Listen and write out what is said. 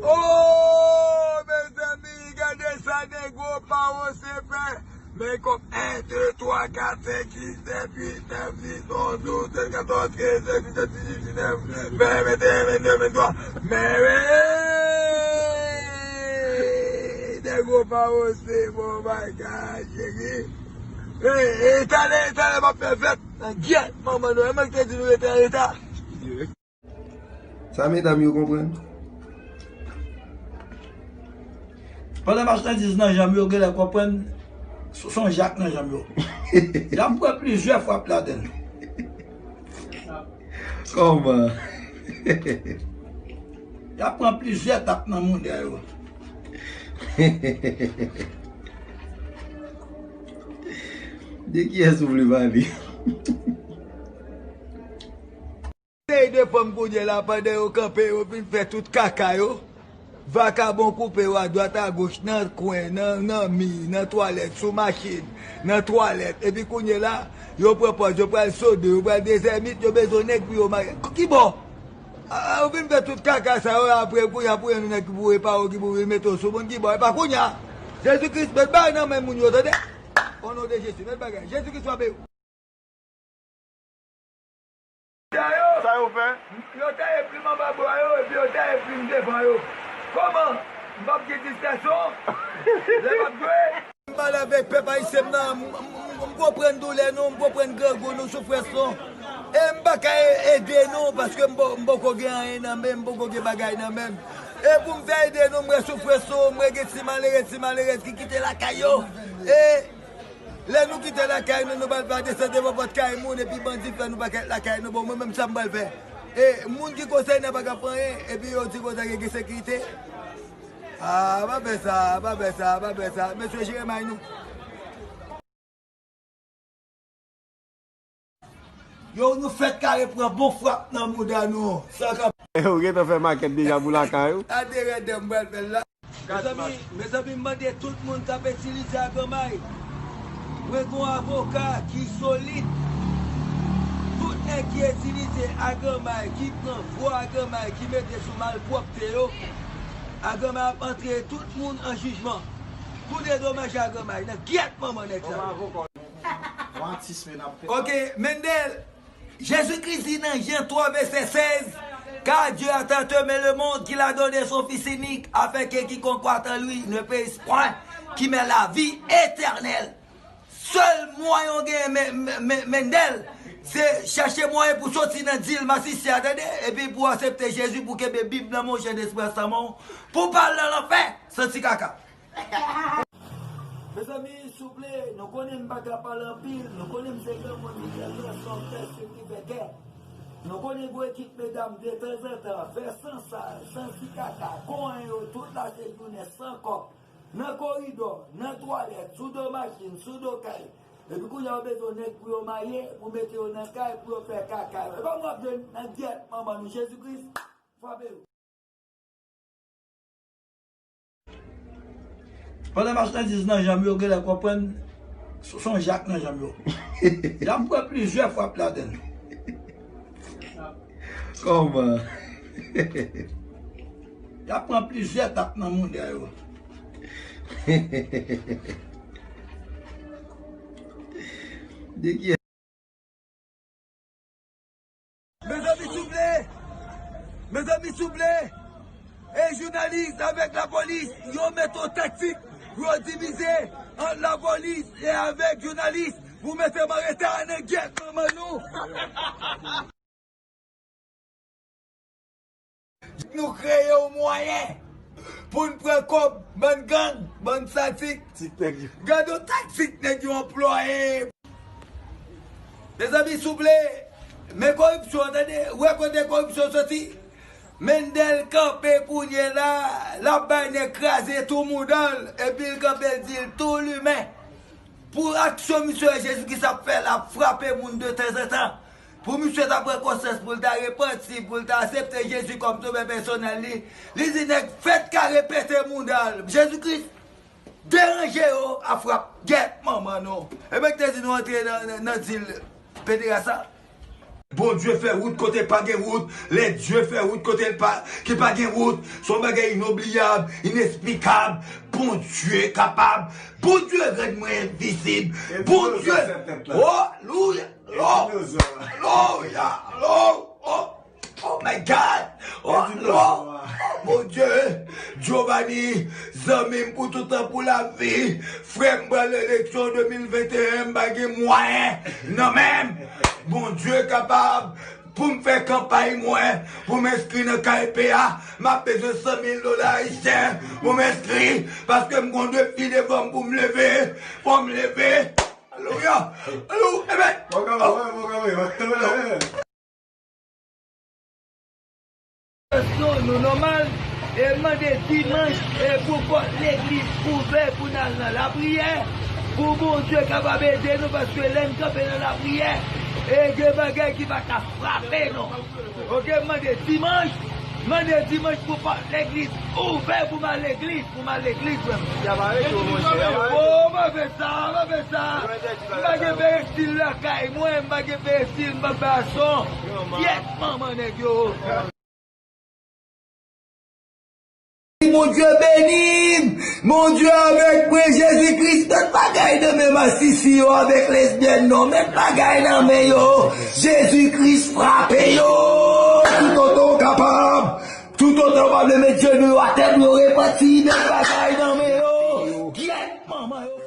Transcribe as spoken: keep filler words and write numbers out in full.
Oh, mezanmi, gade sa Negro Paro se fè. Men kòb en, de, twa, kat, senk, sis, sèt, uit, nèf, dis, onz, douz, trèz, katòz, kenz, sèz, disèt, dizuit, diznèf, ven, venteyen, vennde, venntwa. Men wi, Negro Paro se bon bagay, cheri. E, e, talè, talè m ap fè fèt nan gyèt manman nou. E mwen ki te di nou rete an reta. Sa medam yo konprann? Pandan machandiz nan janm yo, genlè konprann s-, s on jak nan janm yo. Y ap pran plizyè frap ladan l. Kòman? Y ap pran plizyè tap nan mouda yo. De kiyès ou vle pale? Seri de fanm kounye la, pandan yo kanpe, yo vin fè tout kaka yo. Vakabon koupe yo adwat agoch, nan kwen, nan, nan mi, nan twalèt, sou machin, nan twalèt. Epi kounye la, yo pran pòz, yo pral sode, yo pral dezèmit, yo bezwen nèg pou yo marye. K-, kibò? A, a, yo vin fè tout kaka sa yo, apre kounye a pou yon nèg ki pou repare w, ki pou vin mete w sou moun, kibò? E pa kounye a. Jezi Kris, met bagay nan men moun yo, tande? O non de Jezi, met bagay. Jezi Kris frape yo. Sa yo fè? Yo taye plim anba bra yo, epi yo taye plim devan yo. Kòman? M p ap gen distraksyon lè m ap jwe. M pale avèk pèp ayisyen m nan, m, m, m, m konprann doulè nou, m konprann grangou nou, soufrans nou. E m pa ka e-, ede nou, paske m po-, m poko gen anyen nan men m, m poko gen bagay nan men m. E pou m fè ede nou, m wè soufrans nou, m wè gen ti malere, ti malerèz ki kite lakay yo. E Lè nou kite lakay nou, nou pral pa desann devan pòt kay moun, epi bandi fè nou pa kite lakay nou. Bon, mwen menm, sa m pral fè? E moun ki konsène pa ka fè anyen, epi yo di konsa gen, gen sekirite. A, pa fè sa, pa fè sa, pa fè sa. Mesye, jere may nou. Yo, nou fèk kare pran bon frap nan mouda nou. Sa ka Ou gentan fè makèt deja pou lakay ou? Gade rèdè m pral fè la. Mezanmi, mezanmi, m mande tout moun k ap itilize Agranmay. Mwen gon avoka ki solid. Tout nèg ki itilize Agranmay, ki pran fo Agranmay, ki mete sou malpwòpte yo, Agranmay ap antre tout moun an jijman. Pou dedomaje Agranmay, nan gyèt manman nèg sa yo. Ok, Mendel, Jésus-Christ dit dans Jean trois, verset seize, car Dieu a tant aimé le monde qu'il a donné son Fils unique, afin que quiconque croit en lui ne périsse point, qu'il ait la vie éternelle. Sèl mwayen w gen, Men-, Men-, Men-, Mendel, se chache mwayen pou soti nan dil masisi a, tande, epi pou aksepte Jezi, pou kenbe Bib nan men w, Jènèz prèv nan men w, pou w pa al nan lanfè, santi kaka. Mezanmi, souple, nou konnen m pa ka pale anpil, nou konnen m se granmoun ki fè lè son fè sik ki fè kè. Nou konnen gwo ekip medam detanzantan fè san sal, santi kaka, konyen yo tout lajounen san kòb, nan koridò, nan twalèt, sou do machin, sou do kay. Epi kounye a yo bezwen nèg pou yo marye, pou mete yo nan kay, pou yo fè kaka yo. E pa mwen ap jwenn nan gyèt manman nou Jezi Kris, frape yo. Pandan machandiz nan janm yo, genlè konprann s-, s on jak nan janm yo. Y ap pran plizyè frap ladan l. Kòman? Y ap pran plizyè tap nan mouda yo. De kiyès? Mezanmi, souple! Mezanmi, souple! E jounalis avèk lapolis, yo mete yon taktik pou yo divize ant lapolis e avèk jounalis pou mete m an reta nan gyèt manman nou. Nou kreye yon mwayen pou n pran kòb, bann gang, bann sadik. Gade yon taktik nèg yo anplwaye. Mezanmi, souple, men koripsyon, tande, wè kote koripsyon soti. Mendel kanpe kounye la, l ap bay nèg kraze tou mouda l, epi l kanpe l di l tou limen. Pou aksyon misye Jezi Kris ap fè, l ap frape moun de tanzantan. Pou misye ta pran konsyans, pou l ta repanti, pou l ta aksepte Jezi kòm sovè pèsonèl li, li di nèg fèt kare pete mouda l. Jezi Kris deranje yo a frap. Gyèt manman nou. Ebyen ki te di nou antre nan, nan, nan dil pederas la. Bondye fè wout kote pa gen wout. Lè Dye fè wout kote l pa, ki pa gen wout. Se yon bagay inobliyab, inesplikab. Bondye kapab. Bondye rann mwen envizib. Bondye. Oh, louya. Oh, louya. Oh, oh, oh my God. Oh, Lord. Oh, Bondye. Giovanni, zanmi m pou tout tan pou lavi. Frè m, pran eleksyon de mil venteyen, m pa gen mwayen nan men m. Bondye kapab pou m fè kanpay mwen, pou m enskri nan K E P a, m ap bezwen san mil dola ayisyen pou m enskri, paske m gon defi devan m pou m leve, fò m leve. Alelouya! Alelouya! Amen! Bon kanpe, bon kanpe, bon kanpe. Kesyon nou nòmal, e mande dimanch, e pou pòt legliz ouvè pou n al nan lapriyè, pou Bondye kapab ede nou, paske lè n kanpe nan lapriyè, e gen bagay ki pa ka frape nou. Oke, mande dimanch, mande dimanch pou pòt legliz ouvè pou m al legliz, pou m al legliz, frè m. Y ap arete w, monchè, y ap arete w. Oh, m pa fè sa, m pa fè sa. M pa gen perestil lakay mwen, m pa gen perestil, m pa fè sa. Kyèt manman nèg yo. Bondye beni m. Bondye avèk mwen. Jezi Kris, met bagay nan men masisi yo avèk lesbyèn non. Met bagay nan men yo. Jezi Kris frape yo. Toutotan w kapab. Toutotan w pa vle met jenou yo atè pou yo repanti, met bagay nan men yo. Gyèt manman yo.